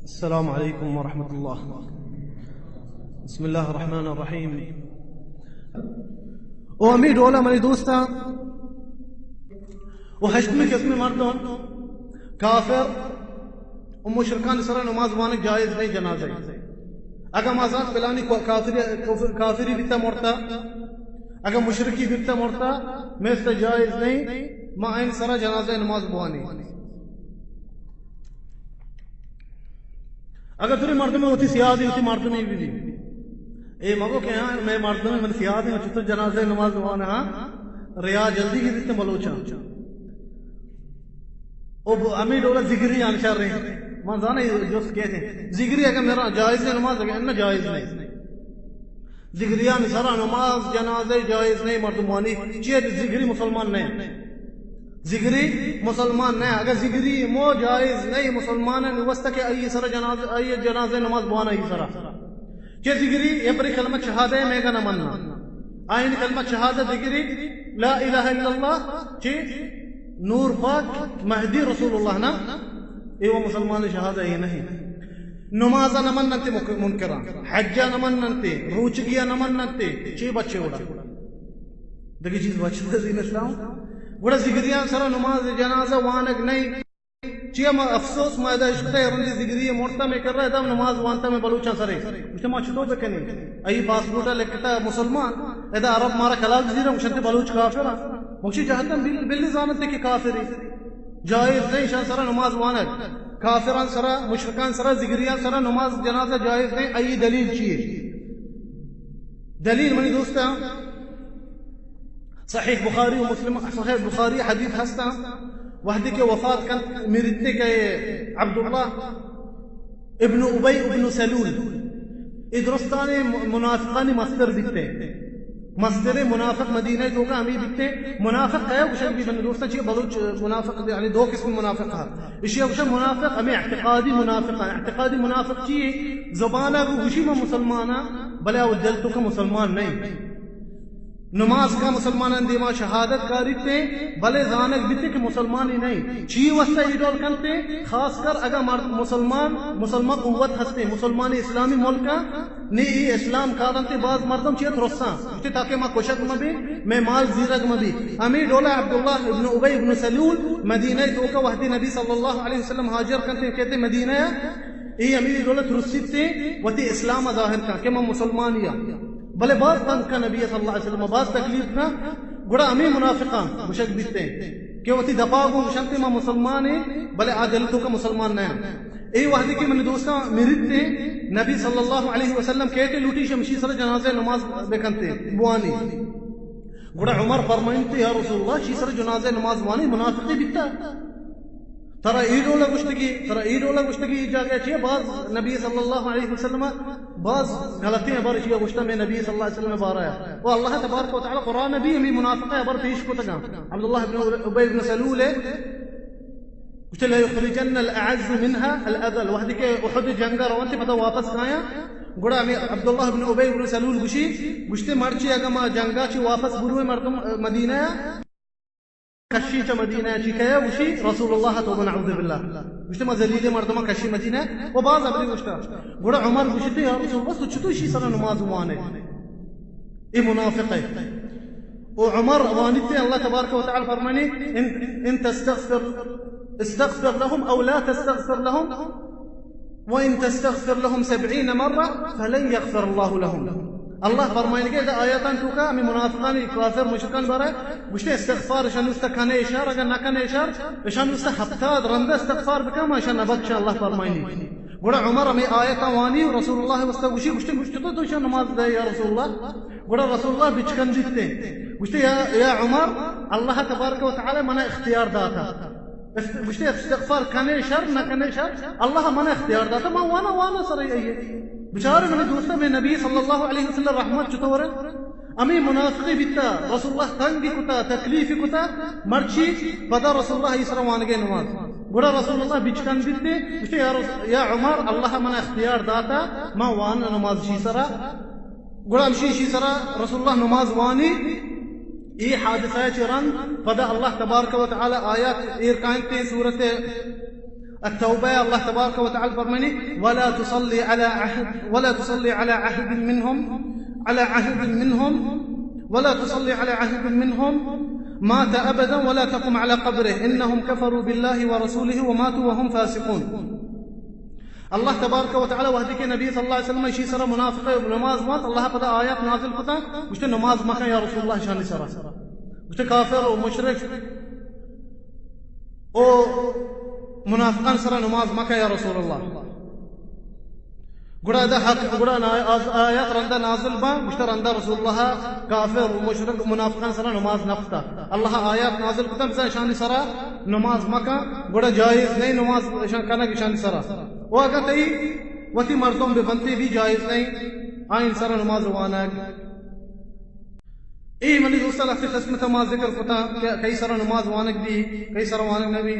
السلام علیکم ورحمۃ اللہ۔ بسم اللہ الرحمن الرحیم۔ او ہمے ڈولا منی دوستاں، او ہشتمی قسم مردم کافر و مشرکان سرا نماز وانگ جائز نہیں جنازہ۔ اگاں ما زانت پلانی کو-، کافری، کفر-، کافری بیتا مرتا، اگاں مشرکی بیتا مرتا، میں است جائز نہیں، ما این سرا جنازہ نماز بوانی۔ اگاں تری مردم ہوتی سیادی ہوتی مردمی بھی، اے مگو کہ ہاں، میں مردم من سیادی ہوں، چطور جنازہ نماز بوانا؟ ہاں، ریا جلدی کی بیتے بلوچاں۔ او ب-، ہمیں ڈولا ذگری آن شر ہیں۔ من زانا یہ جست کہتے ہیں۔ ذگری اگر میرا جائز ہے نماز، اگر نہ جائز نہیں۔ ذگریان سرا نماز جنازہ جائز نہیں مردمانی۔ چیئے ذگری مسلمان نہیں۔ ذگری مسلمان نہیں۔ اگر ذگری مو جائز نہیں مسلمان ہے، واسطہ کہ آئی سرا جنازہ، آئی جنازہ نماز بوانا آئی سرا۔ چہ ذگری یہ پری کلمہ شہادہ ہے، میگا نہ مننا۔ آئین کلمہ شہادہ ذگری لا الہ الا اللہ، چہ نور پاک مہدی رسول اللہ نا، اے وہ مسلمان شہادہ یہ نہیں۔ نماز نہ مننتے مک-، منکراں، حج نہ مننتے، روچگی نہ مننتے، چی بچے وڑا؟ دگی چیز بچے دین اسلام۔ گڑا ذگریان سرا نماز جنازہ وانگ نہیں۔ چیا ما افسوس ما ادا اشکتا ہے، رندی ذگری مرتا میں کر رہا ہے، دم نماز وانتا میں بلوچاں سرے۔ گوشتے ما چطور بکنیں؟ ای پاسپورٹ لکھتا مسلمان، ادا عرب مارا کلال جزیرہ، گوشتے بلوچ کافر۔ مکشی جہتا بل-، بلی زانتے کہ کافری۔ جائز نہیں شان سرا نماز وانگ۔ کافران سرا، مشرکان سرا، ذگریان سرا نماز جنازہ جائز نہیں۔ ای دلیل چیئے؟ دلیل منی دوستاں، صحیح بخاری و مسلم، صحیح بخاری حدیث ہستا، وحدی کہ وفات کن مرتے کہ عبداللہ ابن ابی ابن سلول، اے درستان منافقانی مستر بیتے۔ مستر منافق مدینہ توکا ہمیں بیتے۔ منافق ہے گوشگ بھی من دوستاں چیئے بلوچ منافق، یعنی دو قسم منافق ہے۔ اشی ء گوشاں منافق، ہمیں اعتقادی منافق ہیں۔ اعتقادی منافق چی ہے؟ زبان ء گو گوشی ما مسلمان ہاں، بلے او دل توکا مسلمان نہیں۔ نماز کا مسلمانان دیما شہادت کاریتے، بلے زانگ بیتے کہ مسلمانی نہیں۔ چی واسطہ ای ڈول کنتے؟ خاص کر اگا مرد مسلمان، مسلمان قوت ہستے، مسلمانی اسلامی ملک نی ای اسلام کارنتے باز مردم چیت رساں۔ گوشتے تاکہ ما کشگ مبی، میں مال زیرگ مبی۔ ہمیں ڈولا عبداللہ ابن ابی ابن سلول مدینہ توکا وحدی نبی صلی اللہ علیہ وسلم ہاجر کنتے کہتے مدینہ، ای ہمیں ڈولا ترسیتے وتی اسلام ظاہر کن کہ ما مسلمانی ہاں۔ بلے باز تنگ کا نبی صلی اللہ علیہ وسلم، باز تکلیف کا۔ گڑا ہمیں منافقان گوشگ بیتے کہ وتی دپا گو گوشنتے ما مسلمان ہیں، بلے آ دل توکا مسلمان نہ ہیں۔ اے وحدی کہ من دوستاں مرتے، نبی صلی اللہ علیہ وسلم کہتے لوٹی شمشی سر جنازہ نماز بکنتے، بوانی۔ گڑا عمر فرمائنتے، یا رسول اللہ، شی سر جنازہ نماز بوانی منافقی بیتا۔ ترا ای ڈولا گوشتگی، ترا ای ڈولا گوشتگی، ای جاگہ چیئے باز نبی صلی اللہ علیہ وسلم باز غلطیں ہبر چیئے گوشتا میں نبی صلی اللہ علیہ وسلم بارہ۔ و اللہ تبارک و تعالی قرآن بھی ہمیں منافقہ ہبر پیش کتگا۔ عبداللہ ابن ابی ابن سلول ہے، گوشتے، "ليخرجن الأعز منها الأذل"۔ وحدی کہ احد جنگا روانتے پدا واپس کایا۔ گڑا ہمیں عبداللہ ابن ابی ابن سلول گوشی، گوشتے، "مرچی اگا ما جنگا چی واپس بروے مردم، اه، مدینہ کشی چہ مدینہ چی کیا؟" گوشی، "رسول اللہ تو نعوذ باللہ"۔ گوشتے، "ما ذلیل مردم کشی مدینہ"۔ و باز ابری گوشتا۔ گڑا عمر گوشتے، "یا رسول اللہ، تو چطور شی سر نماز وانے؟" اے منافق ہے۔ او عمر وانیتے اللہ تبارک و تعالی فرمانی، ان، ان تستغفر، استغفر لهم او لا تستغفر لهم، وان تستغفر لهم سبعین مرة فلن یغفر اللہ لهم۔ اللہ فرمائنگے ادا آیاتان توکا ہمیں منافقان، کافر، مشرکان بارے گوشتے استغفار شنوستا کنے اشار، اگر نہ کنے اشار، شنوستا ہفتاد رندہ استغفار بکا ما شن نبخشا، اللہ فرمائنی۔ گڑا عمر ہمیں آیت وانی و رسول اللہ واسطہ گوشی، گوشتے، گوشتے تو، تو شان نماز دے یا رسول اللہ۔ گڑا رسول اللہ بچکندیتے۔ گوشتے، یا، یا عمر، اللہ تبارک و تعالی منا اختیار داتا۔ است-، گوشتے، استغفار کنے شر، نہ کنے شر، اللہ منا اختیار داتا۔ ما وانا، وانا سر ای۔ بچارے منی دوستاں، میں نبی صلی اللہ علیہ وسلم رحمت چطور ہے؟ ہمے منافقی بیتا، رسول اللہ تنگی کتا، تکلیفی کتا، مرچی پدا رسول اللہ ای سرا وانگے نماز۔ گڑا رسول اللہ بچکندیتے، گوشتے، یا رس-، یا عمر، اللہ منا اختیار داتا، ما وان نماز شی سرا۔ گڑا ہمشی شی سرا رسول اللہ نماز وانی۔ ای حادثہ چہ رند پدا اللہ تبارک و تعالی آیات ایر کائنتے سورت التوبة، الله تبارك وتعالى فرمانی: ولا تصلي على أحد، ولا تصلي على أحد منهم، على أحد منهم، ولا تصلي على أحد منهم مات أبدا ولا تقم على قبره إنهم كفروا بالله ورسوله وماتوا وهم فاسقون. اللہ تبارک و تعالی وہدے کہ نبی صلی اللہ علیہ وسلم اشی سرا منافق نماز وانت، اللہ پدا آیات نازل کتا، گوشتے نماز مکن یا رسول اللہ اشانی سرا. گوشتے کافر و مشرک و منافقان سرا نماز مکن یا رسول اللہ. گڑا دا حق، گڑا نا-، آز-، آیات رندا نازل با، گوشتا رندا رسول اللہ کافر و مشرک و منافقان سرا نماز نکتا. اللہ آیات نازل کتا، بزاں اشانی سرا نماز مکن، گڑا جائز نہیں نماز اشان کنگ اشانی سرا. و اگاں تئی وتی مردم بہ بنتے بھی جائز نہیں، آئین سرا نماز وانگ. اے منی دوستاں، لہتے قسمت ما ذکر کتا کہ کئی سرا نماز وانگ بھی، کئی سرا وانگ نہ بھی.